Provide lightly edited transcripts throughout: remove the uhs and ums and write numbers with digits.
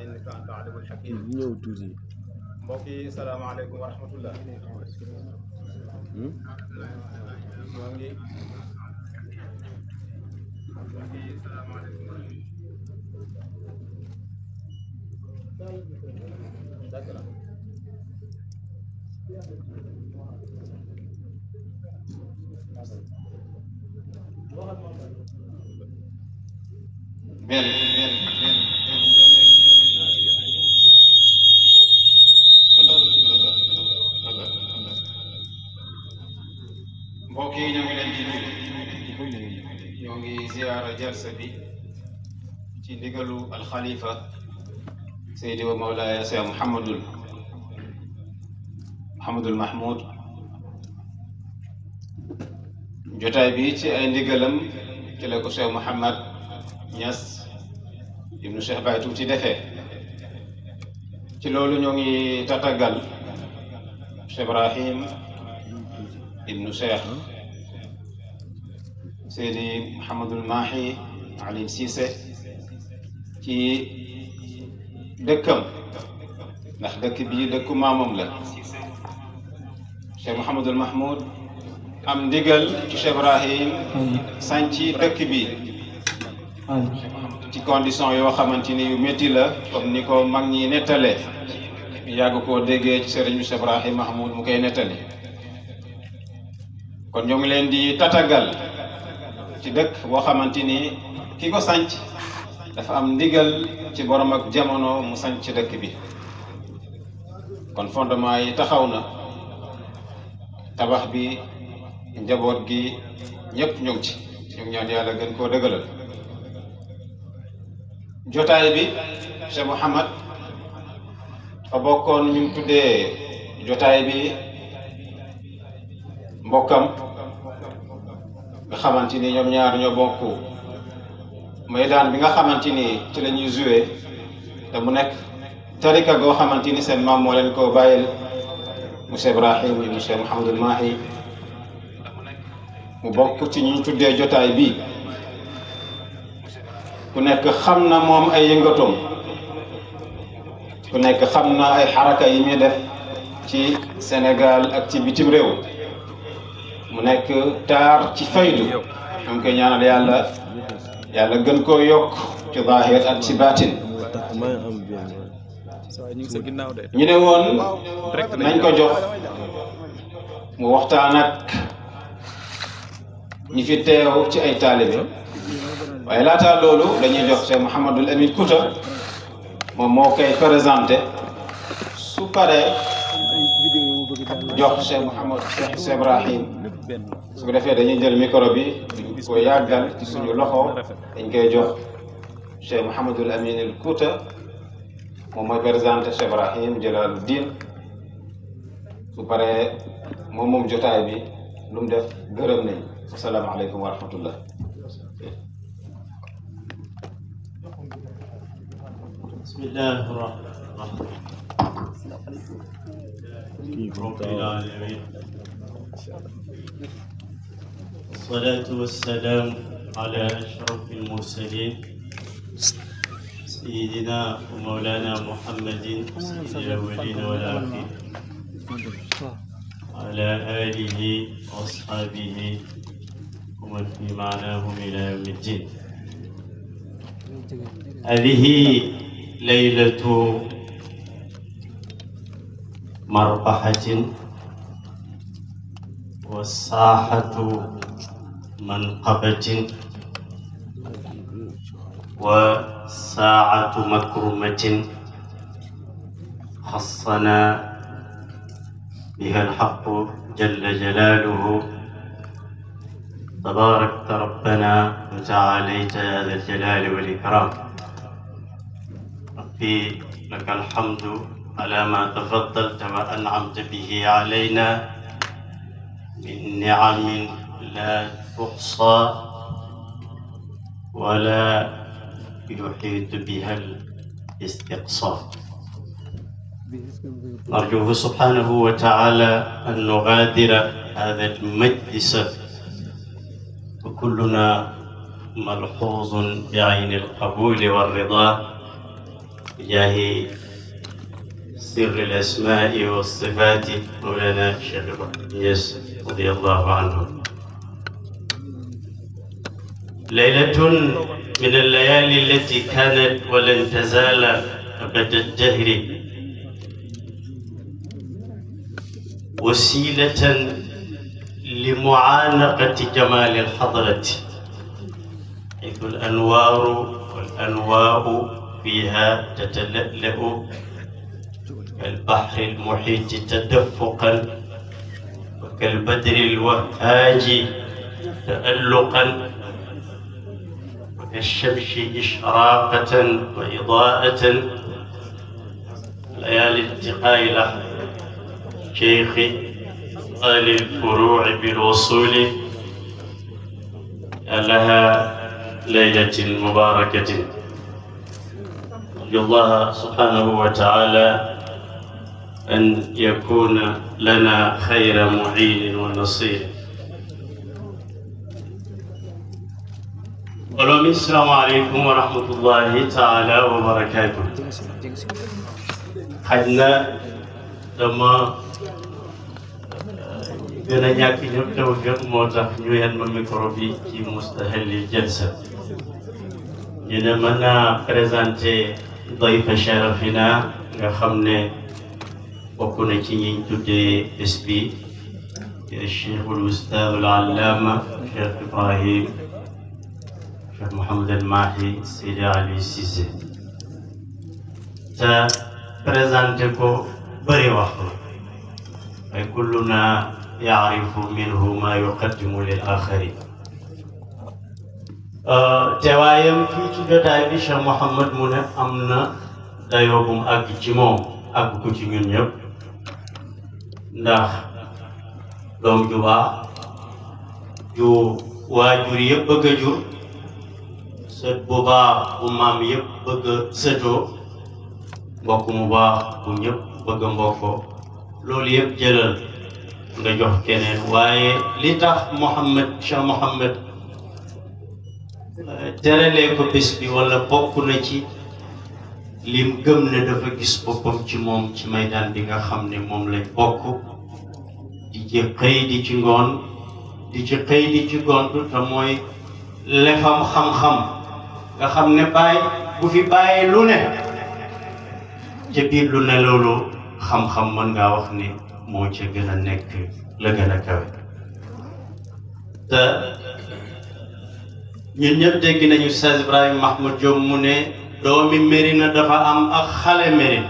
innaka anta alimul hakim. mbokk yi salaamaaleykum wa rahmatullah. ñoo ngi mbokk yi ñoo ngi leen di nuyu ñoo ngi ziyaara jalsa bi ci ndigalu alxalifa Seydi wa Mawlaaya Cheikh Mouhamadul Mahmoud. jotaay bi ci ay ndigalam ci la ko Cheikh Mouhamad Niass ibnu Cheikh Baye Tuuti defee. ci loolu ñoo ngi tatagal Cheikh Ibrahim ibnu Cheikh Seydi Mouhamadul Mahi Ali Cissé ci dëkkam ndax dëkk bii dëkku maamam la. Cheikh Mouhamadul Mahmoud am ndigal ci Cheikh Ibrahim sànci dëkk bi ci condition yoo xamante ni yu métti la comme ni ko mag ñi nettalee yàgg koo déggee ci sëriñ bi Cheikh Ibrahim Mahmoud mu koy nettali. kon ñoo ngi leen di tatagal ci dëkk boo xamante ni ki ko sànc dafa am ndigal ci borom ak jamono mu sànc ci dëkk bi. kon fondement yi taxaw na, tabax bi njaboot gi ñëpp ñu ngi ci, ñu ngi ñaan yàlla gën koo dëgëral. jotaay bi Cheikh Mouhamad fa bokkoon ñu tuddee jotaay bi mbokkam nga xamante ni ñoom ñaar ñoo bokk maydaan bi nga xamante ni ci la ñuy joué te mu nekk tarika goo xamante ni seen maam moo leen ko bàyyil monsieur Ibrahim ibn Cheikh Mouhamadul Mahi mu bokk ci ñu tuddee jotaay bi. ku nekk xam na moom ay yëngatoom, ku nekk xam na ay xaraka yi muy def ci Sénégal ak ci bitim réew. mu nekk taar ci faydu, ñu ngi koy ñaanal yàlla yàlla gën koo yokk ci zaahir ak ci baatin. ñu ne woon nañ ko jox mu waxtaan ak ñi fi teew ci ay taalibe. waaye laataa loolu dañuy jox Cheikh Mouhamadul Amin Kouta moom moo koy présenté, su paree jox Cheikh Mouhamad Cheikh Ibrahim. su ko defee dañuy jël micro bi duñ ko yàggal ci suñu loxo, dañ koy jox Cheikh Mouhamadul Amin Kouta moom mooy présenté Cheikh Ibrahim Jalaluddin. su paree moom jotaay bi lu mu def gërëm nañ. asalaamaaleykum wa rahmatullah. بسم الله الرحمن الرحيم رب العالمين والصلاة والسلام على أشرف المرسلين سيدنا ومولانا محمد سيد الأولين والآخرين على آله وأصحابه ومن في معناهم إلى يوم الدين. هذه ليلة مربحة والساحة منقبة وساعة مكرمة خصنا بها الحق جل جلاله. تباركت ربنا وتعاليت يا ذا الجلال والإكرام. ربي لك الحمد على ما تفضلت وأنعمت به علينا من نعم لا تحصى ولا يحيط بها الاستقصاء. نرجوه سبحانه وتعالى أن نغادر هذا المجلس وكلنا ملحوظ بعين القبول والرضا بجاه سر الأسماء والصفات مولانا الشيخ إبراهيم نياس رضي الله عنه. ليلة من الليالي التي كانت ولن تزال أبد الدهر وسيلة لمعانقة جمال الحضرة، حيث الأنوار والأنواء فيها تتلألأ كالبحر المحيط تدفقا وكالبدر الوهاج تألقا وكالشمس إشراقة وإضاءة. ليالي التقاء الأحد شيخ آل الفروع بالوصول لها ليلة مباركة. أرجو الله سبحانه وتعالى أن يكون لنا خير معين ونصير. السلام عليكم ورحمة الله تعالى وبركاته. حجنا لما gën a ñàkk ñëpp tawfiq moo tax ñu yan ma micro bi ci mustahalli jalsa. ñu ne mën naa présenté dayfa sharafina nga xam ne bokk na ci ñiñ tuddee bés bi Cheikh al Ustaaz al Allaama Cheikh Ibrahim Cheikh Mouhamed El Mahi Seydi Ali Cissé. te présenté ko bëri wax la ay kulluna يعرف منه ما يقدم للآخرين. teewaayam fii ci jotaay bi Cheikh Mouhamed mu ne am na dayoo bu mu àgg ci moom àgg ko ci ñun ñëpp, ndax doom ju baax ju waajur yëpp bëgg a jur, sët bu baax bu maam yëpp bëgg a sëtoo, mbokk mu baax bu ñëpp bëgg a mbokkoo, loolu yëpp jëlal nga jox keneen. waaye li tax Cheikh Mouhamed teralee ko bés bi wala bokk na ci lim gëm ne dafa gis boppam ci moom ci maydaan bi nga xam ne moom lañ bokk di ci xëy di ci ngoon di ci xëy di ci gontu, te mooy lefam xam-xam nga xam ne bàyyi bu fi bàyyi lu ne ca biir lu ne loolu xam-xam mën ngaa wax ni moo ca gën a nekk la gën a kawe. te ñun ñëpp dégg nañu Oustaz Ibrahima Mahmoud Diop mu ne doomi Mérina dafa am ak xale Mérina.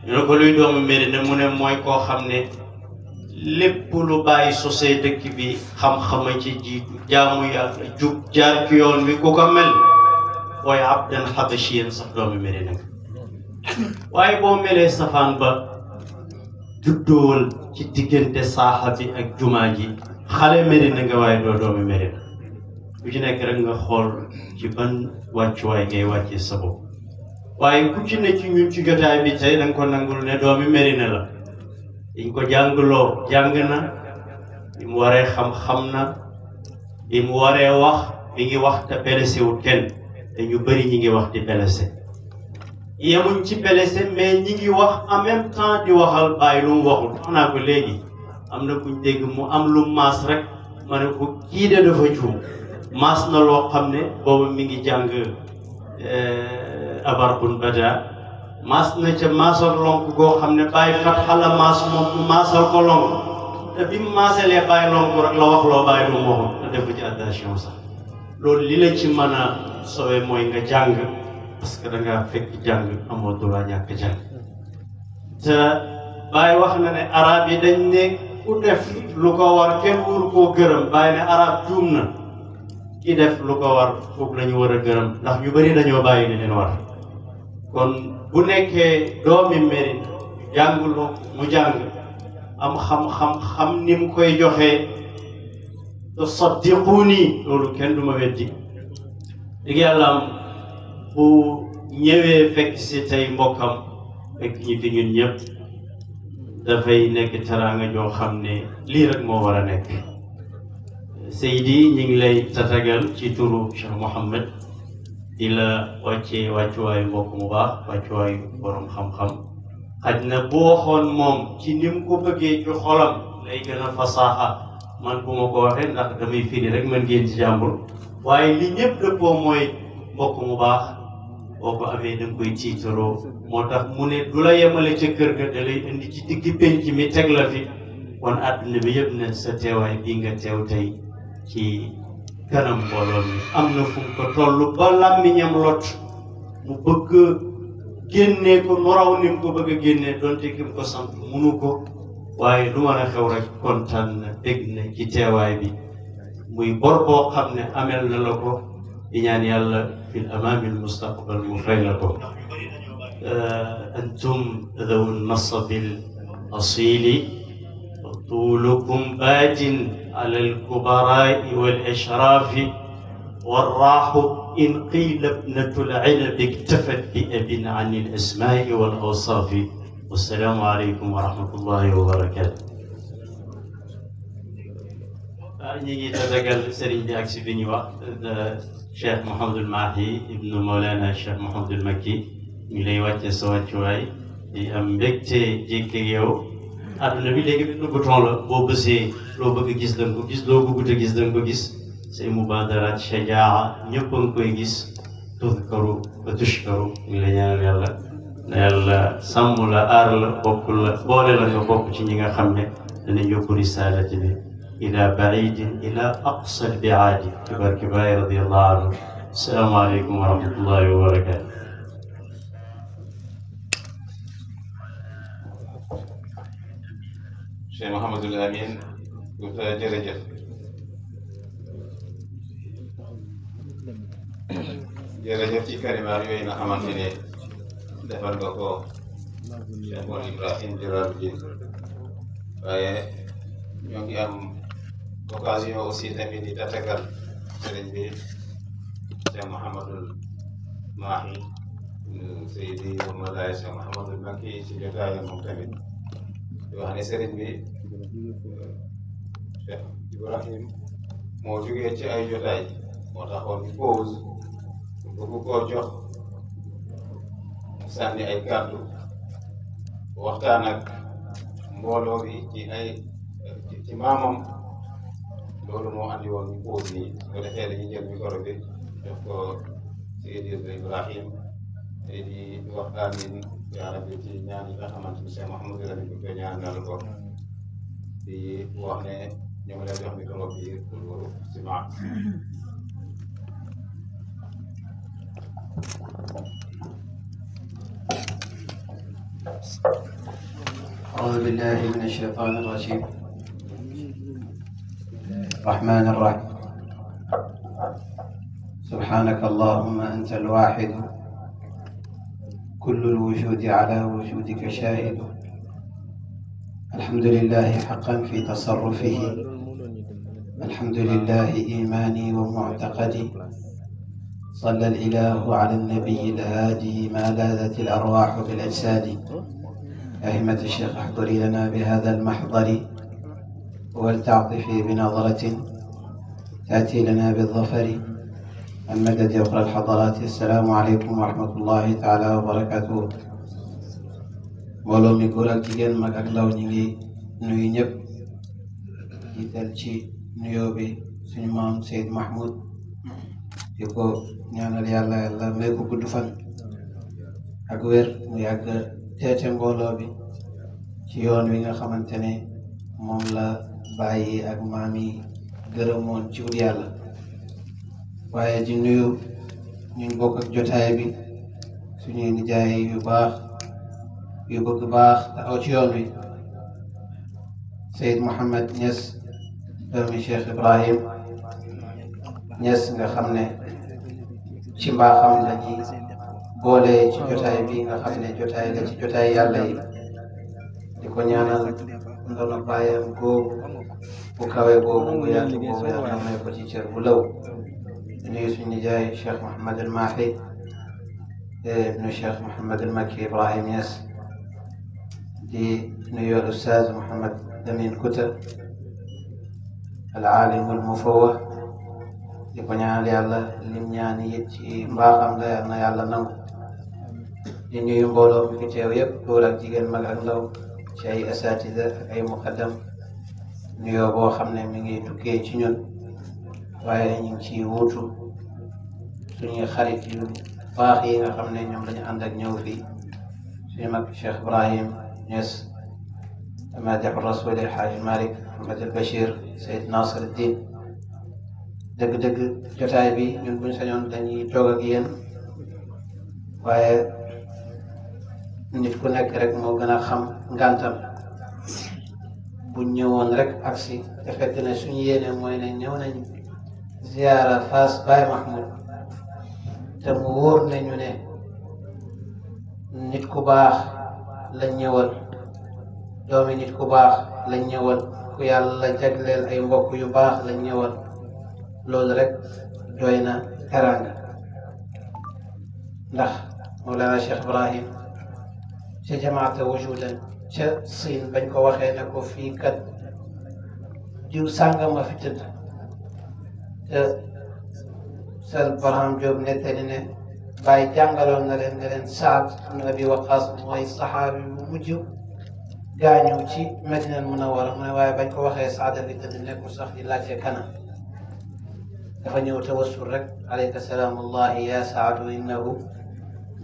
ñu ne ko luy doomi Mérina mu ne mooy koo xam ne lépp lu bàyyi sosee dëkk bi xam-xama ci jiitu, jaamu yàlla jub jaar ci yoon wi ku ko mel booy abdan xabashiyan sax doomi Mérina nga. waaye boo melee safaan ba juddoowal ci diggante saaxa bi ak jumaa ji xale Mérina nga waaye doo doomi Mérina. ku ci nekk rek nga xool ci ban wàccuwaay ngay wàccee sa bopp. waaye ku ci ne ci ñun ci jotaay bi tey danga ko nangul ne doomi Mérina la. dañ ko jàngloo jàng na, bi mu waree xam na, bi mu waree wax mi ngi wax te blessé wul kenn, te ñu bëri ñi ngi wax di blessé. yemuñ ci blessé mais ñi ngi wax en même temps di waxal bàyyi lu mu waxul. wax naa ko léegi am na kuñ dégg mu am lu maas rek ma ne ko kii de dafa juum. maas na loo xam ne boobu mi ngi jàng abarbun bada, maas na ca maasal lonk goo xam ne bàyyi fat xala maas moom mu maasal ko lonk, te bi mu maasalee bàyyi lonk rek la wax loo bàyyi lu mu waxul te defu ci attention sax. loolu li la ci mën a sowe mooy nga jàng, parce que da ngaa fekk jàng amoo droit ñàkk jàng. te bàyyi wax na ne arab yi dañ ne ku def lu ko war kenn wuru koo gërëm. bàyyi ne arab juum na, ki def lu ko war foofu la ñu war a gërëm, ndax ñu bëri dañoo bàyyi li leen war. kon bu nekkee doomi Mérina jànguloo mu jàng am xam-xam ni mu koy joxee te saddiquuni loolu kenn du ma weddi. dëgg yàlla am bu ñëwee fekk si tey mbokkam fekk ñi fi ñun ñëpp dafay nekk teraanga joo xam ne lii rek moo war a nekk. Seydi ñu ngi lay tatagal ci turu Cheikh Mouhamed di la wàccee wàccuwaayu mbokk mu baax wàccuwaayu borom xam-xam xaj na bu waxoon moom ci ni mu ko bëggee ci xolam lay gën a fasaaxa man bu ma ko waxee ndax damay firi rek man ngeen ci jàmbur waaye li ñëpp dëppoo mooy mbokk mu baax boo ko amee da nga koy tiitaroo moo tax mu ne du la yemale ca kër ga da lay indi ci digg penc mi teg la fi kon àdduna bi yëpp ne sa teewaay bii nga teew tey ci kanam mbooloo mi am na fu mu ko toll ba làmmiñam lot mu bëgg génnee ko nu raw ni mu ko bëgg a génnee donte ki mu ko sant munu ko waaye lu mën a xew rek kontaan na dégg na ci teewaay bi muy bor boo xam ne amel na la ko di ñaan yàlla fil amaamil mustaqbal mu fay la ko antum dhawu nasabil asili طولكم بات على الكبراء والإشراف والراح إن قيل ابنة العنب اكتفت بأب عن الأسماء والأوصاف والسلام عليكم ورحمة الله وبركاته. نيجي تذكر سرين دي أكسي بني وقت الشيخ محمد الماحي ابن مولانا الشيخ محمد المكي ملي واتي سوات شوي دي أم بكتي جيك يو àdduna bi léegi benn bouton la boo bësee loo bëgg gis da nga ko gis loo bëggut a gis da nga ko gis say mubaadaraat shajaa ñëpp a nga koy gis tudkaru wa tushkaru ngi la ñaanal yàlla na yàlla sàmm la aar la bokk la boole la nga bokk ci ñi nga xam ne dana yóbbu risaalati bi ila baidin ila aqsa albiaadi ci barke Baay radiyallahu anhu. Assalaamu aleykum wa rahmatullahi wa barakatu. Cheikh Mouhamadul Amin jërëjëf jërëjëf ci kalimaat yooyu nga xamante ne defal nga ko Cheikh Mawal Ibrahim Jalaluddin waaye ñoo ngi am occasion aussi tamit di tatagal sëriñ bi Cheikh Mouhamadul Mahi Seydi Mawlaay Cheikh Mouhamadul Makki ci jotaayam moom tamit di wax ne sëriñ bi Cheikh Ibrahim moo jógee ci ay jotaay moo taxoon ñu pause bëgg koo jox mu sànni ay kàddu waxtaan ak mbooloo bi ci maamam loolu moo andi woon ñu pause nii su ko defee dañuy jël micro bi jox ko Seydi Ibrahim te di waxtaan yi yaa rabbi ci ñaan yi nga xamante ni Cheikh Mouhamadou Lamine bu ko ñaanal ko di wax ne ñu ngi lay jox micro bi pour Sima. أعوذ بالله من الشيطان الرجيم. الرحمن الرحيم. سبحانك اللهم أنت الواحد كل الوجود على وجودك شاهد. الحمد لله حقا في تصرفه، الحمد لله إيماني ومعتقدي. صلى الإله على النبي الهادي ما لاذت الأرواح بالأجساد. أهمة الشيخ احضري لنا بهذا المحضر ولتعطفي بنظرة تأتي لنا بالظفر. المدد يقرأ الحضرات. السلام عليكم ورحمة الله تعالى وبركاته. mbooloo mi góor ak jigéen mag ak ndaw ñi ngi nuyu ñëpp jiital ci nuyoo bi suñu maam Seyd Mahmoud di ko ñaanal yàlla yàlla may ko gudd fan ak wér mu yàgg teete mbooloo bi ci yoon wi nga xamante ne moom la bàyyi ak maam yi gërëmoon ci wut yàlla. waaye di nuyu ñu bokk ak jotaay bi suñuy nijaay yu baax yu bëgg baax taxaw ci yoon wi. Seyd Mouhamed Niass doomi Cheikh Ibrahim Niass nga xam ne ci mbaaxam la ñuy boole ci jotaay bi nga xam ne jotaay la ci jotaay yàlla yi. di ko ñaanal ndono bàyyam googu bu kawe boobu bu yaatu boobu yàlla may ko ci cër bu law. nuyu suñu nijaay Cheikh Mouhamed El Mahi ibnu Cheikh Mouhamed El Makki Ibrahim Niass. di nuyu al Ustaaz Mouhamed Lamine Kouta al aalim al mufawwah. di di ko ñaanal yàlla lim ñaan it ci mbaaxam la yal na yàlla nangu di nuyu mbooloo mi fi teew yëpp góor ak jigéen mag ak ndaw ci ay asatida ak ay muqaddam nuyoo boo xam ne mi ngi tukkee ci ñun waaye ñu ngi ci wuutu suñuy xarit yu baax yi nga xam ne ñoom lañu ànd ak ñëw fii suñu mag Cheikh Ibrahim Niass Madihu Rasul El Hadj Malick Ahmed El Bachir Seyd Nasir Din dëgg-dëgg jotaay bi ñun buñ sañoon dañuy toog ak yéen waaye nit ku nekk rek moo gën a xam ngantam bu ñëwoon rek agsi te fekk ne suñu yéene mooy ne ñëw nañ ziyaara Fass Baye Mahmoud te mu wóor nañu ne nit ku baax lañ ñëwal doomi nit ku baax lañ ñëwal ku yàlla jagleel ay mbokk yu baax lañ ñëwal loolu rek doy na teraanga ndax Mawlana Cheikh Ibrahim ca jamaata wujudan ca Siin bañ ko waxee ne ko fii kat diw sàngama fi tëdd te Sal Barham Diop nettali ne Baay jàngaloon na leen ne leen Saad ibn Abi Waqaas mooy saxaabi bu mujj gaañu ci Madina Munawwara mu ne waaye bañ ko waxee Saad fi tëdd nekkul sax di laajte kana dafa ñëw tawassul rek alayka salaamullahi ya Saadu innahu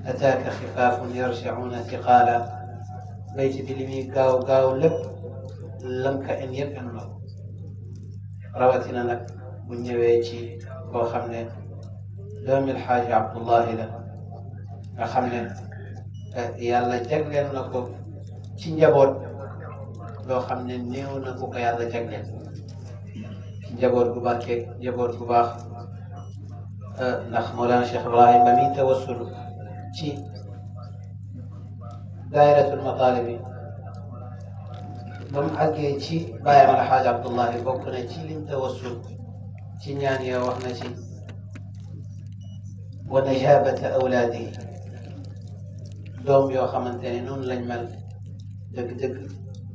ataaka xifaafun yarjicuuna thiqaala bayti bi li muy gaaw gaaw lépp lam ka en yëpp en la rawatina nag bu ñëwee ci koo xam ne doomi Alxaaji Abdullahi la nga xam ne yàlla jagleel na ko ci njaboot loo xam ne néew na ku ko yàlla jagleel ci njaboot gu barke njaboot gu baax ndax Mawlana Cheikh Ibrahim ba muy tawassul ci daayiratul matalibi ba mu àggee ci bàyyam Alxaaji Abdullahi bokk na ci lim tawassul ci ñaan ya wax na ci wa najabata awlaadihi doom yoo xamante ne noonu lañ mel dëgg-dëgg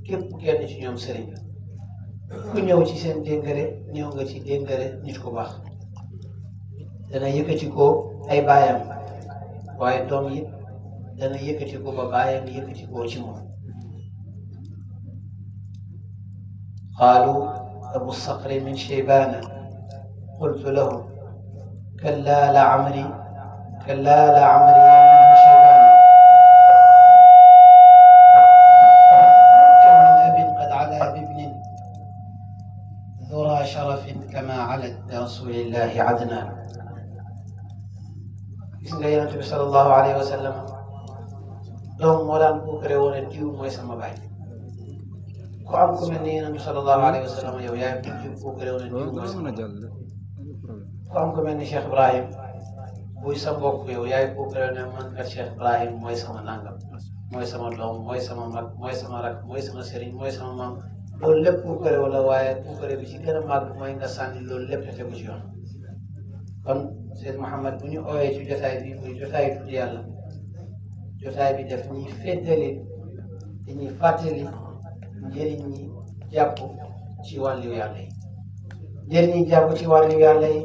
képp kenn ci ñoom sëriñ ku ñëw ci seen déngare ñëw nga ci déngare nit ku baax dana yëkkati ko ay baayam waaye doom yi dana yëkkati ko ba baayam yëkkati ko ci moom qaalu abu saqri min sheybaana qultu lahum kallaa la amri min sheybaana kam min abin qad alaa bibnin ذرى شرف كما علت برسول الله عدنان gis nga yonent bi sallallahu alayhi wa sallam doom moo daan puukare woon ne diw mooy sama baay ku am ku mel ni yonent bi sallallahu alayhi wa sallam yow yaay puukare woon ne diw mooy sama baay ku am ku mel ni Cheikh Ibrahim buy sa mbokk yow yaay puukare ne man kat Cheikh Ibrahim mooy sama nangam mooy sama doom mooy sama mag mooy sama rak mooy sama sëriñ mooy sama maam loolu lépp puukare wala waaye puukare bi ci gën a màgg mooy nga sànni loolu lépp te tegu ci yoon kon Seyd Mouhamed bu ñu ooyee ci jotaay bi muy jotaay tudd yàlla jotaay bi def ñuy féddali dañuy fàttali njëriñ ñi jàpp ci wàllu yàlla yi njëriñ ñi jàpp ci wàllu yàlla yi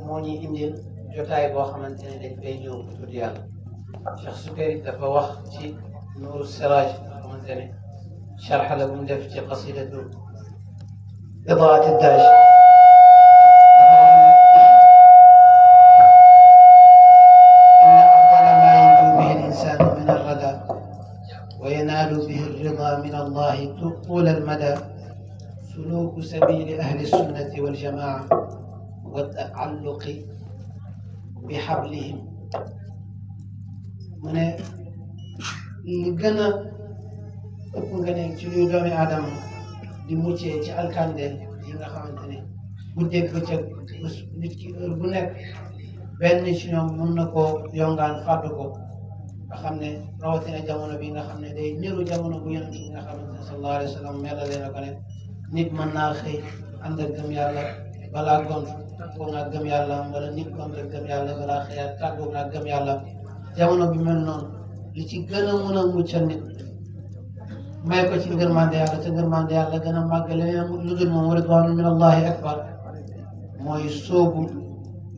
moo ñuy indil jotaay boo xamante ne dañ fay ñëw pour tudd yàlla Cheikh Sukayri dafa wax ci Nuuru Siraaj xamante ne sharx la bu mu def ci qasidatu Idaat ad-Daaj وينال به الرضا من الله طول المدى سلوك سبيل أهل السنة والجماعة والتعلق بحبلهم mu ne li gën a ëpp nga ne ci luy doomi aadama di muccee ci alkande yi nga xamante ne bu dégg bëccëg nit ki heure bu nekk benn ci ñoom mën na koo yongaan fàddu ko nga xam ne rawatina jamono bi nga xam ne day niru jamono bu yonent bi nga xamante ne sallallahu alayhi wa sallam melalee na ko ne nit mën naa xëy ànd ak gëm yàlla balaa gont tàggoo naa gëm yàlla wala nit gont ak gëm yàlla balaa xëyaat tàggoo naa gëm yàlla jamono bi mel noonu li ci gën a mën a muccal nit may ko ci ngërmande yàlla te ngërmande yàlla gën a màgg leneen lu dul moom ridwaanu min allahi akbar mooy sóobu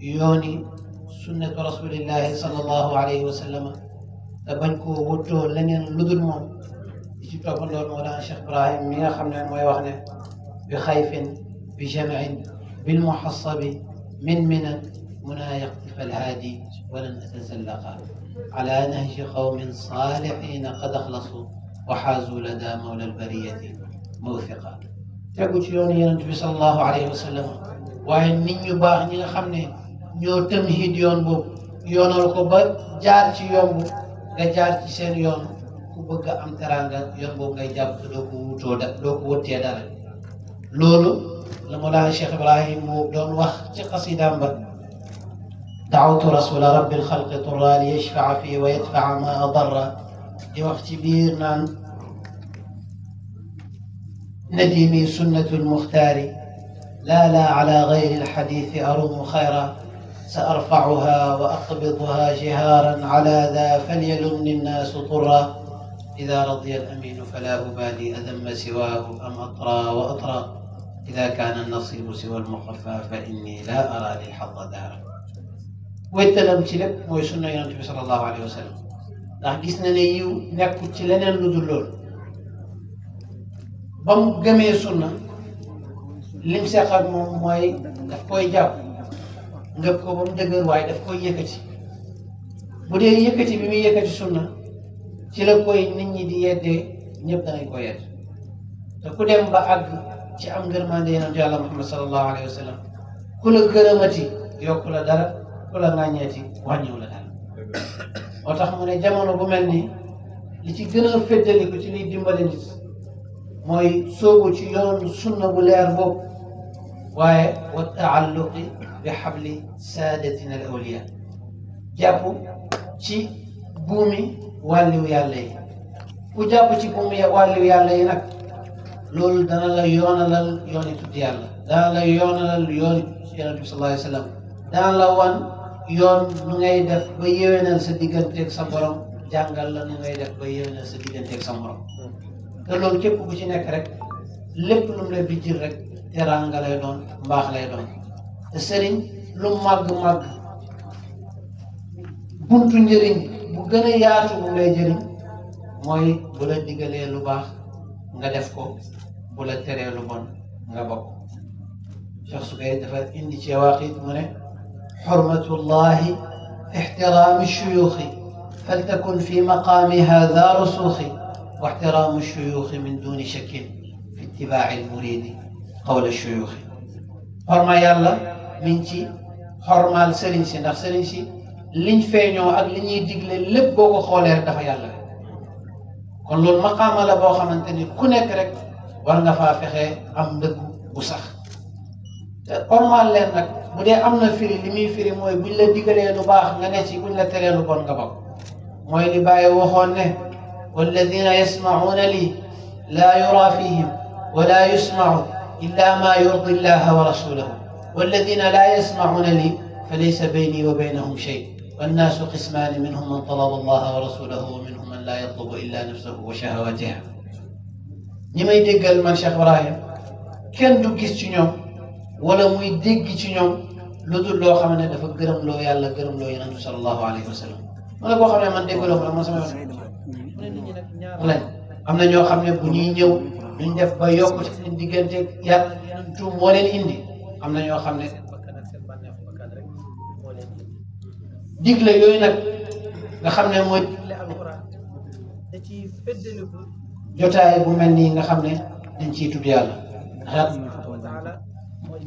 yooni sunnatu rasulillahi sallallahu alayhi wa sallam te bañ koo wuttoo leneen lu dul moom di ci toppandoor Mawlana Cheikh Ibrahim mi nga xam ne mooy wax ne bi xayfin bi jamcin bil muxasabi min minan munaa yaqtifa alhaadi walan atazallaqa ala nahji qawmin saalixina qad axlasu wa xaazu lada mawla albariyati mawfiqa tegu ci yoonu yonent bi sallallahu alayhi wa sallam waaye nit ñu baax ñi nga xam ne ñoo tamhid yoon boobu yoonal ko ba jaar ci yomb nga jaar ci seen yoon ku bëgg a am teraanga yoon boobu ngay jàpp te doo ko wutoo doo ko wëttee dara loolu la Mawlana Cheikh Ibrahim moo doon wax ci xasidaam ba da'awtu rasula rabbil xalqi turra li yashfa'a fii wa yadfa'a ma adarra di wax ci biir naan نديمي سنة المختار لا على غير الحديث أروم خيرا سأرفعها وأقبضها جهارا على ذا فليلن الناس طرا إذا رضي الأمين فلا أبالي أذم سواه أم أطرى وأطرى إذا كان النصيب سوى المخفى فإني لا أرى للحظ دهرا ويتلم تلك موي سنة ينتبه صلى الله عليه وسلم ndax gis na ne yiw nekkul ci leneen lu dul loolu ba mu gëmee sunna lim seq ak moom mooy daf koy jàpp ngëb ko ba mu dëgër waaye daf koy yëkkati bu dee yëkkati bi muy yëkkati sunna ci la koy nit ñi di yeddee ñëpp danañ ko yedd te ku dem ba àgg ci am ngërmande yonentu yàlla Muhammad sallallahu alayhi wa sallam ku la gërëmati yokku la dara ku la ŋàññeeti wàññiw la dara moo tax mu ne jamono bu mel nii li ci gën a féddaliku ci liy dimbale nit mooy soobu ci yoon sunna bu leer boobu waaye wa taalluqi bi xabli saadatina al awliya jàpp ci buumi wàlliw yàlla yi ku jàpp ci buumi wàlliw yàlla yi nag loolu dana la yoonalal yooni tudd yàlla dana la yoonalal yooni yonent bi sallallahu alayhi wa sallam dana la wan yoon nu ngay def ba yéwénal sa digganteeg sa borom jàngal la nu ngay def ba yéwénal sa digganteeg sa morom te loolu képp ku ci nekk rek lépp lu mu la bijjil rek teraanga lay doon mbaax lay doon te sëriñ lu màgg-màgg buntu njëriñ bu gën a yaatu bu lay jëriñ mooy bu la digalee lu baax nga def ko bu la teree lu bon nga bokk Cheikh Sukay dafa indi ci waaqit mu ne xurmatullahi fi ixtiraami shuyuuxi faltakun fi maqaamiha daa rusuuxi wa ixtiraamu shuyuuxi min duuni shakkin fi ittibaaci lmuriidi qawla shuyuuxi xorma yàlla mi ngi ci xormaal sëriñ si ndax sëriñ si liñ feeñoo ak li ñuy digle lépp boo ko xoolee rek dafa yàlla rek kon loolu maqaama la boo xamante ni ku nekk rek war nga faa fexe am ndëggu bu sax te xormaal leen nag bu dee am na firi li muy firi mooy buñ la digalee lu baax nga ne ci buñ la teree lu bon nga bokk mooy li Baay waxoon ne walladina yasmacuuna lii laa yuraa fihim wala yusmacu illa ma yurdi llaha wa rasulahu walladina laa yasmacuuna lii falaysa bayni wa baynahum shay wannaasu qismaani minhum man talaba allaha wa rasulahu wa minhum man laa yatlubu illa nafsahu wa shahawatiha ñi may déggal man Cheikh Ibrahim kenn du gis ci ñoom wala muy dégg ci ñoom lu dul loo xam ne dafa gërëm loo yàlla gërëm loo yonentu sallallahu alayhi wa sallam mu ne koo xam ne man déggaloo ko nag man sama yoon mu ne nit ñi nag ñaar lañ am na ñoo xam ne bu ñuy ñëw duñ def ba yokk ci seen diggante yàlla yonentu moo leen indi am na ñoo xam ne digle yooyu nag nga xam ne mooy digle alquran da ciy feddaliku jotaay bu mel nii nga xam ne dañ ciy tudd yàlla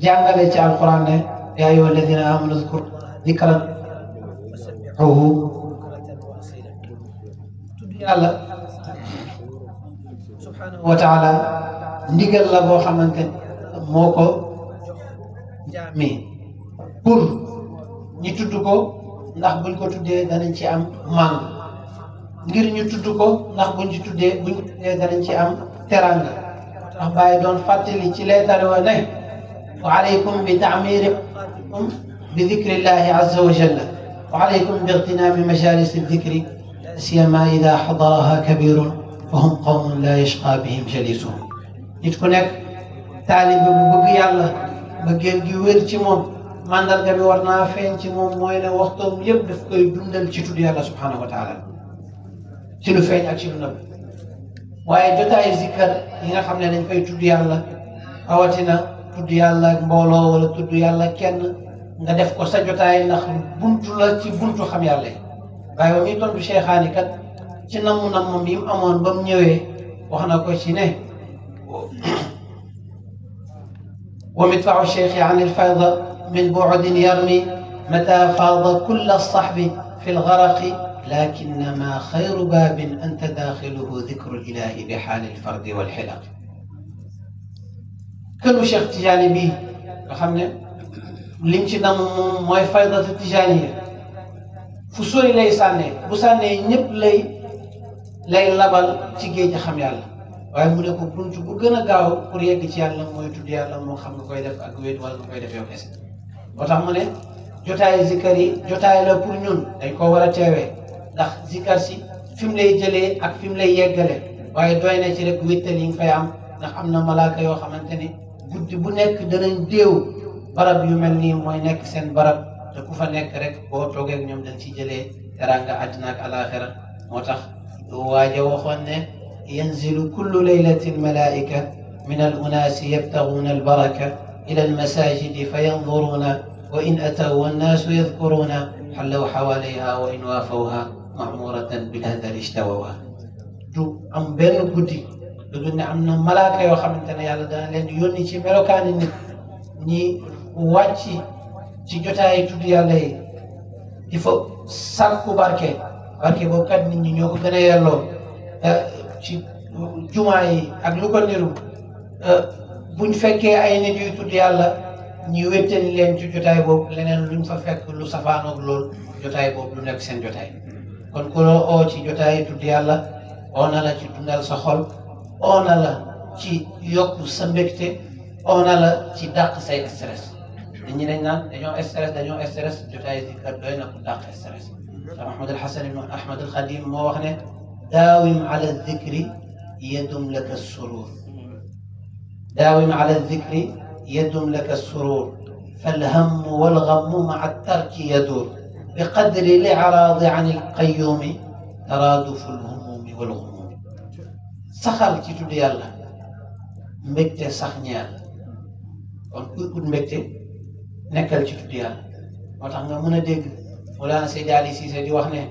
jàngale ci alquran ne yaa ayyuha alladina amanu zkuru dikran sabbihuhu tudd yàlla subhanahu wa taala ndigal la boo xamante moo ko mi pour ñi tudd ko ndax buñ ko tuddee danañ ci am màng ngir ñu tudd ko ndax buñ ko tuddee danañ ci am teranga ndax bàyyi doon fàttali ci leetar wa ne wa alaykum bi taamiri awqaatikum bi dikrillahi azza wa jalla wa alaykum bi igtinaami majalis dikri siyama ida xadaraha kabirun fa hum qawmun la yashqa bihim jalisuhum nit ku nekk taalibe bu bëgg yàlla mbëggeel gi wér ci moom mandarga bi war naa feeñ ci moom mooy ne waxtoom yëpp daf koy dundal ci tudd yàlla subhanahu wa taala ci lu feeñ ak ci lu nëbb waaye jotaayu zikkar yi nga xam ne dañ fay tudd yàlla rawatina tudd yàlla ak mbooloo wala tudd yàlla kenn nga def ko sa jotaay ndax buntu la ci buntu xam yàlla yi waaye ba muy tontu cheikhaani kat ci namm yi mu amoon ba mu ñëwee wax na ko ci ne wa midfau cheikhi an ilfayda min bu'din yarmi mata faada kulla sahbi fi lgaraqi lakinnama xayru baabin anta daaxiluhu dikru lilahi bi xaali lfardi walxilaqi kënu Cheikh Tidiane bii nga xam ne lim ci nam moom mooy faydatu tijaaniya fu sori lay sànnee bu sànnee ñëpp lay labal ci géej xam yàlla waaye mu ne ko bunt bu gën a gaaw pour yegg ci yàlla mooy tudd yàlla moo xam nga koy def ak wéet wala nga koy def yow kese moo tax mu ne jotaay zikkar yi jotaay la pour ñun dañ ko war a teewee ndax zikkar si fi mu lay jëlee ak fi mu lay yeggale waaye doy na ci rek wéttal yi nga fay am ndax am na malaaka yoo xamante ni guddi bu nekk danañ déew barab yu mel nii mooy nekk seen barab te ku fa nekk rek boo toogee ak ñoom dañ ci jëlee teraanga àddina ak alaxira moo tax waaja waxoon ne yanzilu kullu laylatin malaika min al unaasi yabtaguuna albaraka ila almasajidi fa yanduruuna wa in ataw wannaasu yadkuruuna xallaw xawaalayha wa in waafawha mamuratan bilhadari ishtawawha du am benn guddi lu dul ne am na malaaka yoo xamante ne yàlla dana leen di yónni ci melokaani nit ñi wàcc ci jotaayi tudd yàlla yi di fa sàkku barke boobu kat nit ñi ñoo ko gën a yelloo ci jumaa yi ak lu ko niru buñ fekkee ay nit yuy tudd yàlla ñi wéttali leen ci jotaay boobu leneen luñ fa fekk lu safaanoog loolu jotaay boobu lu nekk seen jotaay kon ku la oo ci jotaayi tudd yàlla oo na la ci dundal sa xol oo na la ci yokku sa mbégte oo na la ci dàq say stress nit ñi dañ naan dañoo stress jotaay zikkar doy na ko dàq stress Cheikh Mahmoud al-Hasan ibn Ahmad al-Khadim moo wax ne daawim ala dhikri yadum laka surur daawim ala dhikri yadum laka surur فالهم والغم مع الترك يدور بقدر الإعراض عن القيوم ترادف الهموم والغموم saxal ci tudd yàlla mbégte sax ñeel kon kuy ut mbégte nekkal ci tudd yàlla moo tax nga mën a dégg Mawlana Seydi Ali Cissé di wax ne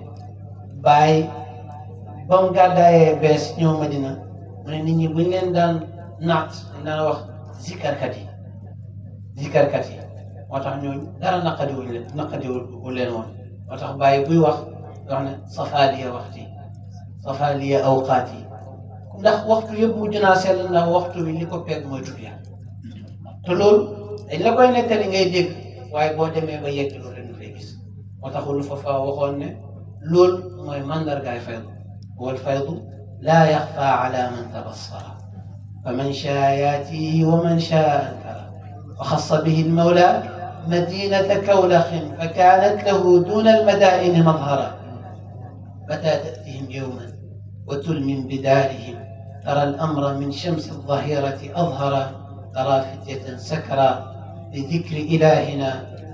Baay ba mu gàddaayee bees ñëw Madina mu ne nit ñi buñ leen daan naat dañ daan wax zikarkat yi moo tax ñooñu dara naqadiwul leen woon moo tax Baay buy wax ne safaaliya waxti safaaliya awqaati ndax waxtu yëpp mujj naa sell ndax waxtu bi li ko peeg mooy tudd yàlla te loolu dañ la koy nettali ngay dégg waaye boo demee ba yegg loolu rek nga fay gis moo tax lu fa waxoon ne loolu mooy mandargaay faydu wal faydu laa yaxfa ala man tabassara fa man shaa yaatihi wa man shaa ankara wa xassa bihi almawla madinata kawlaxin fa kaanat lahu duna almadaini madhara mata tatihim yowman wa tulmin bidaarihim ترى الأمر من شمس الظهيرة أظهر ترى فتية سكرى لذكر إلهنا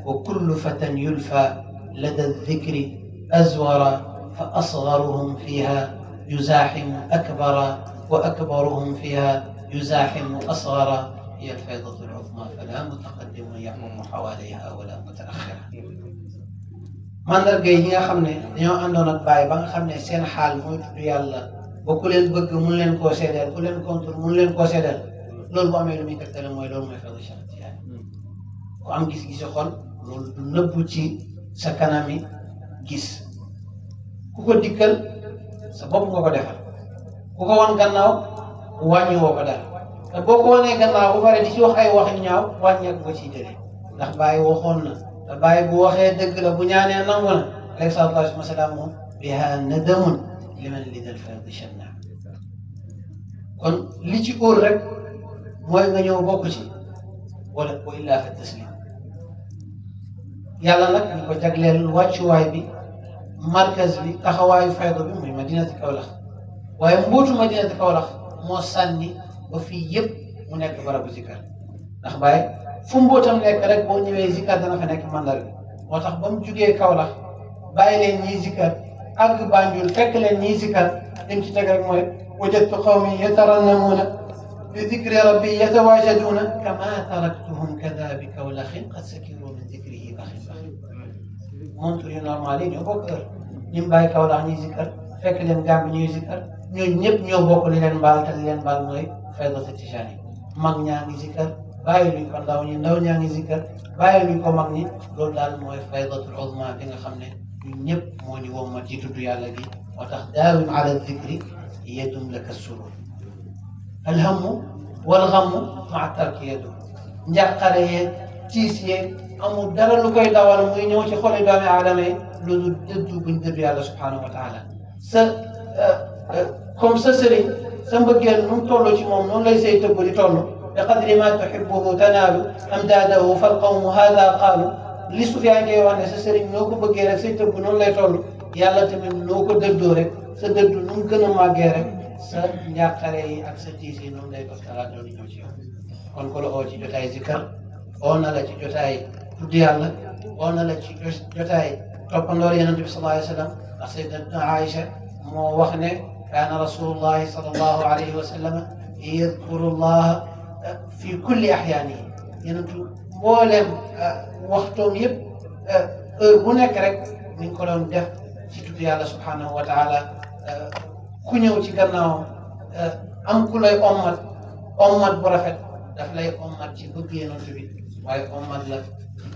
وكل فتى يلفى لدى الذكر أزور فأصغرهم فيها يزاحم أكبر وأكبرهم فيها يزاحم أصغر هي الفيضة العظمى فلا متقدم يعمم حواليها ولا متأخر mandarga yi nga xam ne dañoo àndoon ak Baay ba nga xam ne seen xaal mooy tudd yàlla ba ku leen bëgg mun leen koo seedeel ku leen contre mun leen koo seedeel loolu bu amee lu muy tegtale mooy loolu mooy faydu Cheikh Tidiane ku am gis-gisi xol loolu du nëbbu ci sa kanami gis ku ko dikkal sa bopp nga ko defal ku ko wan gannaaw wàññi woo ko dara te boo ko wanee gannaaw bu pare di ci wax ay wax yu ñaaw wàññeeku ko ciy jëlee ndax Baay waxoon na te Baay bu waxee dëgg la bu ñaanee nangu na alayhi salaatu wa salaam biha nadamun liman lidal fardi shanna kon li ci óor rek mooy nga ñëw bokk ci wala wa illaa fa taslim yàlla nag ñu ko jagleel wàccuwaay bi markaz bi taxawaayu fayda bi muy madinati Kawlax waaye mbootu madinati Kawlax moo sànni ba fii yëpp mu nekk barabu zikar ndax Baay fu mbootam nekk rek boo ñëwee zikkar dana fa nekk mandar bi moo tax ba mu jugee Kaolack bàyyi leen ñiy zikkar àgg Banjul fekk leen ñiy zikkar lim ci teg rek mooy wajadtu qawmi yatarannamuuna bi dikri rabbi yatawaajaduuna kama taraktuhum kada bi Kawlaxin qad sakiru min dikrihi baxin baxin montre yu normal yi ñoo bokk heure ñi mu bàyyi Kaolack ñuy zikkar fekk leen Gàmbi ñuy zikkar ñooñu ñëpp ñoo bokk li leen mbaal te li leen mbaal mooy faydatu tijaani mag ñaa ngi zikkar bàyyi luñ ko ndaw ñi ndaw ñaa ngi zikkar bàyyi luñ ko mag ñi loolu daal mooy faydatul uzma bi nga xam ne ñun ñëpp moo ñu wommat ci tudd yàlla gi moo tax daawim ala dikri yadum laka surur alhammu wal ghammu maa tarki yadum njàqare yeeg tiis yeeg amul dara lu koy dawal muy ñëw ci xoli doomi aadama yi lu dul dëddu buñ dëddu yàlla subhanahu wa taala comme sa sëriñ sa mbëggeel nu mu toll ci moom noonu lay say tëbb di toll bi qadri ma tuhibbuhu tanaalu amdaadahu fal qawmu haada qaalu li Sufyaan ngay wax ne sa sëriñ noo ko bëggee rek say tëbb noonu lay toll yàlla tamit noo ko dëddoo rek sa dëddu nu mu gën a màggee rek sa njàqare yi ak sa tiis yi noonu lay toftalaat doon ñëw ci yow kon ko la oo ci jotaay zikar oo na la ci jotaay tudd yàlla oo na la ci jotaay toppandoor Yonent bi sallallahu alayhi wa sallam ndax sayyidatuna Aïcha moo wax ne kaana rasulullahi sallallahu alayhi wa sallam yadkuru llaha fi kulli ahyaanihi yenentu mbooleem waxtoom yëpp heure bu nekk rek mi ngi ko doon def ci tudd yàlla subhanahu wa taala ku ñëw ci gannaawam am ku lay ommat bu rafet daf lay ommat ci bëgg yenentu bi waaye ommat la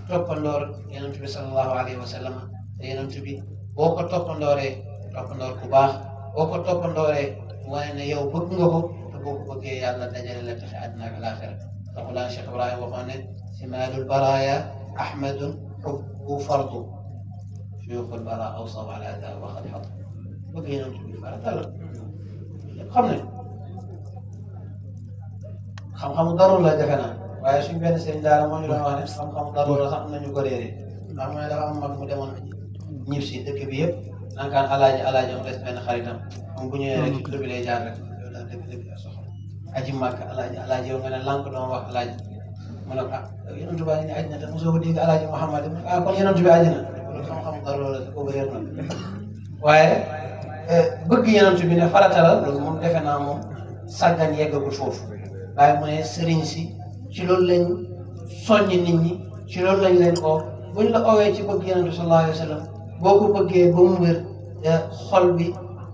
toppandoor yenentu bi sallallahu alayhi wa sallam te yenentu bi boo ko toppandooree toppandoor ku baax boo ko toppandooree wane ne yow bëgg nga ko te boo ko bëggee yàlla dajale la taxe àddina ak alaaxira taxulaan Cheikh Ibrahim waxoon ne simaalul baraaya ahmadun xubbu fardu shuyuuxul bara awsaw ala daa waxal xat bëgg yeneen tubi farata la xam ne xam-xamu darur la defe naa waaye suñ benn sëriñ daara moo ñu doon wax ne xam-xamu darur la sax am nañu ko réeree ndax mu ne dafa am mag mu demoon ñib si dëkk bi yëpp nankaan alaaji am des benn xaritam moom bu ñëwee rek ci tur bi lay jaar rek loolu daal dëgg soxla aji màkk alaaji yow nga ne lànk doon wax alaaji mu ne ko yonentu bi ne aj na te mosoo ko dégg alaaji Muhammad kon yonentu bi aj na loolu xam-xam dara la ko réer na waaye bëgg yonentu bi ne farata la loolu moom defe naa moom sàggan yeggagul foofu waaye mu ne sëriñ si ci loolu lañ soññ nit ñi ci loolu lañ leen ko buñ la owee ci bëgg yonentu sallallahu alayhi wa sallam boo ko bëggee ba mu wér xol bi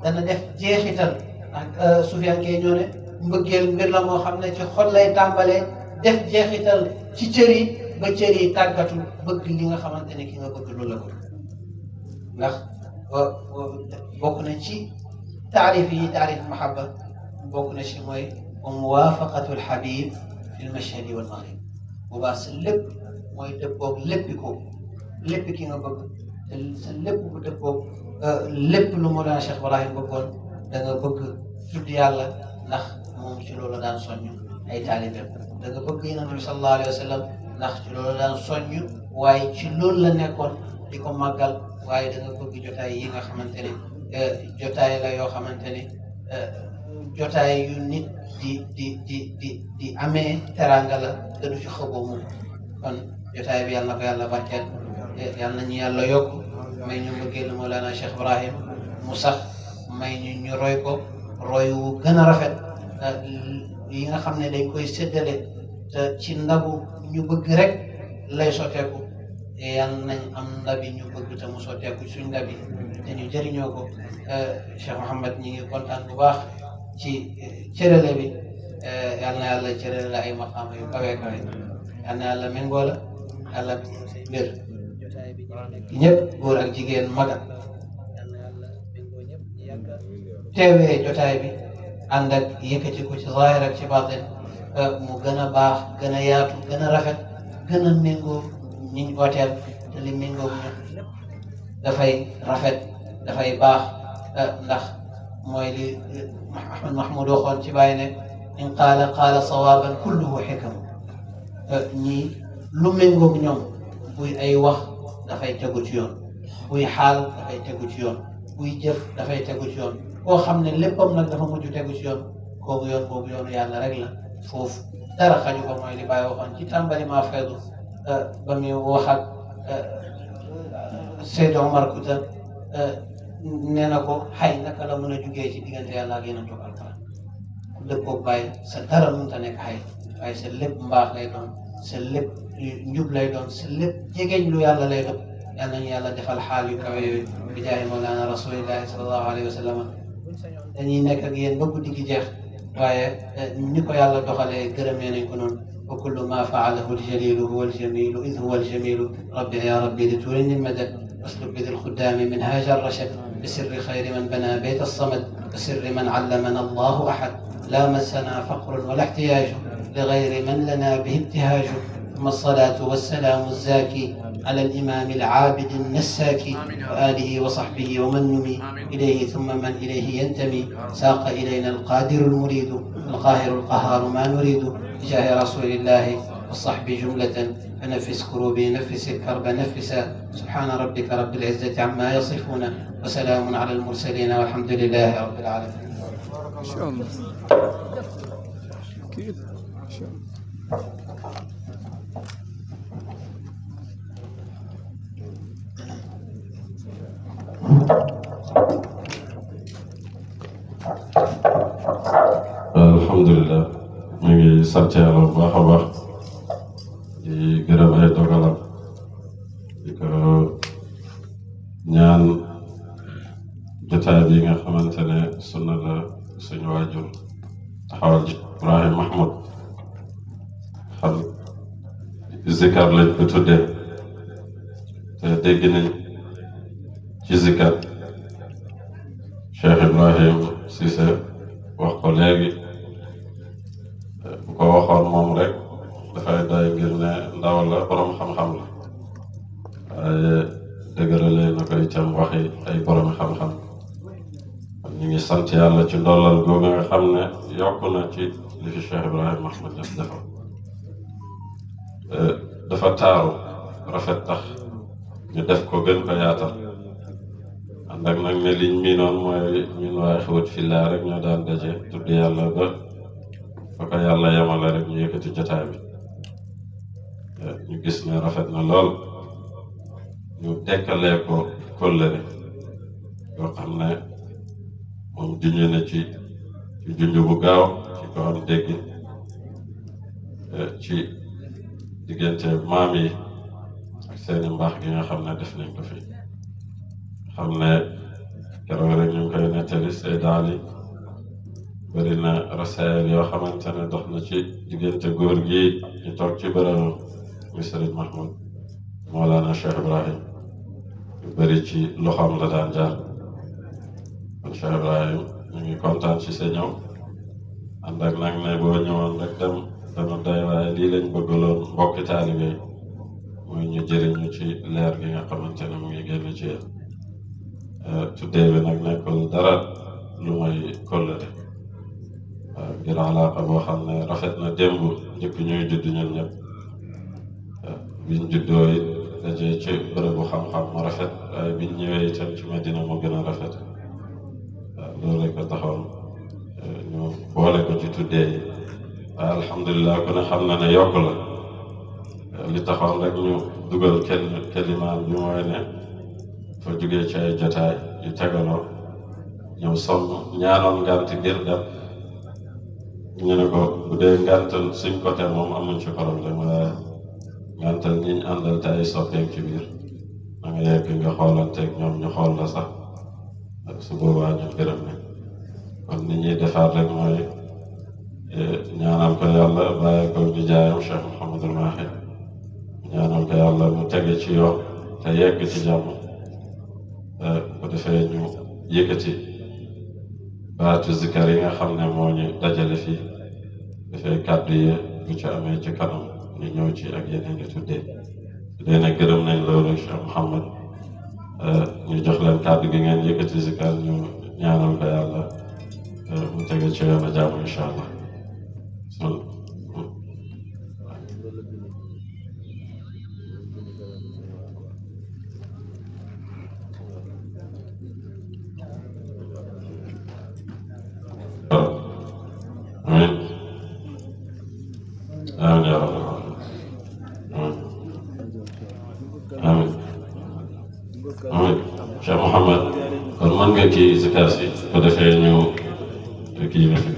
dana def jeexital ak Sufyaan kee ñoo ne mbëggeel mbir la moo xam ne ci xol lay tàmbalee def jeexital ci cër yi ba cër yi tàggatu bëgg li nga xamante ne ki nga bëgg loolu la ko ndax bokk na ci taarif yi taarif mahabba bokk na ci mooy wa muwaafaqatu alxabib fi lmashhadi walmaghrib boobaa sa lépp mooy dëppoog léppi ko léppi ki nga bëgg sa lépp bu dëppoog lépp lu Mawlana Cheikh Ibrahim bëggoon da nga bëgg tudd yàlla ndax moom ci loolu daan soññ ay taalibeem da nga bëgg Yonent bi sallallahu alayhi wa sallam ndax ci loolu daan soññ waaye ci loolu la nekkoon di ko màggal waaye da nga bëgg jotaay yi nga xamante ne jotaay la yoo xamante ne jotaay yu nit di amee teraanga la te du ci xëboo mu kon jotaay bi yàlla na ko yàlla barkeel yàlla nañu yàlla yokk may ñu bëggee lu Mawlana Cheikh Ibrahim mu sax may ñu roy ko roy wu gën a rafet yi nga xam ne dañ koy séddale te ci ndabu ñu bëgg rek lay sotteeku yàlla nañ am ndabi ñu bëgg te mu sotteeku suñ ndabi te ñu jëriñoo ko Cheikh Mouhamed ñi ngi kontaan bu baax ci cërale bi yàlla na yàlla cërale la ay maqaama yu kawe kawe yàlla na yàlla méngoo la yàlla mbir ñëpp góor ak jigéen maga teewee jotaay bi ànd ak yëkkati ko ci zaahir ak ci baatin mu gën a baax gën a yaatu gën a rafet gën a méngoo ñiñ ooteel te li méngoo ñu dafay rafet dafay baax ndax mooy li Ahmad Mahmoud waxoon ci bàyyi ne in qaala qaala sawaaban kulluhu xikamu ñii lu méngoog ñoom buy ay wax dafay tegu ci yoon buy xaal dafay tegu ci yoon buy jëf dafay tegu ci yoon koo xam ne léppam nag dafa mujj tegu ci yoon kooku yoon boobu yoonu yàlla rek la foofu dara xaju ko mooy li Baye waxoon ci tàmbali maa faydu ba muy wax ak Seydou Omar Kouta nee na ko xay naka la mën a jugee ci diggante yàlla ak yeneen toog alquran ku dëppoog Baye sa dara mënut a nekk xay waaye sa lépp mbaax lay doon sa lépp njub lay doon sa lépp jegeñ lu yàlla lay doon yal nañu yàlla defal xaal yu kawe yooyu bi jaahi mawlana rasulillahi sallallahu alayhi wa sallam dañuy nekk ak yéen ba guddi gi jeex waaye ni ko yàlla doxalee gërëmee nañ ko noonu wa kullu ma faalahu aljalilu huwa aljamilu id huwa aljamilu rabbi ya rabbi li turini almadad wasluk bidi alxuddaami minhaja arrashad bisirri xayri man bana bayt alsamad bisirri man allamana allahu ahad la massana faqrun wala احتياج لغير من لنا به ابتهاج ثم الصلاة والسلام الزاكي على الإمام العابد النساكي وآله وصحبه ومن نمي إليه ثم من إليه ينتمي ساق إلينا القادر المريد القاهر القهار ما نريد بجاه رسول الله والصحب جملة فنفس كروبي نفس الكرب نفسا سبحان ربك رب العزة عما يصفون وسلام على المرسلين والحمد لله رب العالمين. إن شاء الله أكيد إن شاء الله. alhamdulilah ñu ngi sant yàlla bu baax a baax di gërëm ay dogalam di ko ñaan jotaay bi nga xamante ne sunna la suñu waajur taxawal ji Ibrahim Mahmoud xam zikar lañ ko tuddee te dégg nañ ci zikar Cheikh Ibrahim Cissé wax ko léegi bu ko waxoon moom rek dafay doy ngir ne ndaw la borom xam-xam la waaye dëgëralee na koy itam waxi ay borom xam-xam ñu ngi sant yàlla ci ndollal googu nga xam ne yokk na ci li fi Cheikh Ibrahim Mahmoud Niass defal dafa taaru rafet tax ñu def ko gën ko yaatal ànd ak nag ne liñ miinoon mooy ñun waaye xewut fi laa rek ñoo daan daje tudd yàlla ba fa ko yàlla yemale rek ñu yëkkati jotaay bi ñu gis ne rafet na lool ñu dekkalee ko kóllëre yoo xam ne moom junj na ci junj bu gaaw ci ko am dégg ci diggante maam yi ak seeni mbaax gi nga xam ne def nañ ko fi xam ne keroog rek ñu ngi koy nettali Seyda Ali bëri na rasaayal yoo xamante ne dox na ci diggante góor gi ñu toog ci bërëbam muy Sëriñ Mahmoud Mawlana Cheikh Ibrahim yu bëri ci loxoom la daan jaar kon Cheikh Ibrahim ñu ngi kontaan ci sa ñëw ànd ak nag ne boo ñëwoon rek dem dana doy waaye lii lañ bëggaloon mbokki taalibe muy ñu jëriñu ci leer gi nga xamante ne mu ngi génn ci yéen tuddee bi nag nekkul dara lu mooy kóllëre waaw ngir alaaka boo xam ne rafet na démb njëkk ñuy judd ñun ñëpp biñ juddoo it dajee ci bërëbu xam-xam mu rafet waaye biñ ñëwee itam ci Medina mu gën a rafet waaw loolu rek ko taxoon ñu boole ko ci tuddee yi waaye alhamdulilah ku ne xam na ne yokk la li taxoon rek ñu dugal kelimaan bi mooy ne fa jógee ci ay jotaay yu tegaloo ñëw sonn ñaanoon ngànt ngir dem ñu ne ko bu dee ngàntal suñ côté moom amuñ ci problème waaye ngàntal ñiñ àndal te ay soppeek ci biir da nga yegg nga xoolanteeg ñoom ñu xool la sax su boobaa ñu gërëm ne kon nit ñuy defaat rek mooy ñaanal ko yàlla bàyyi ko di jaayam Cheikh Mouhamadul Mahi ñaanal ko yàlla mu tege ci yoon te yegg ci jàmm bu defee ñu yëkkati baatu zikar yi nga xam ne moo ñu dajale fii dafay kàddu yi bu ci amee ci kanam ñu ñëw ci ak yeneen i tuddee su dee nag gërëm nañ loolu Cheikh Mouhamad ñu jox leen kàddu gi ngeen yëkkati zikar ñu ñaanal ko yàlla mu tege ci yoon a jàmm incha allah. Cheikh Mouhamed kon mën nga kii zikar si ko defee ñu kii na fi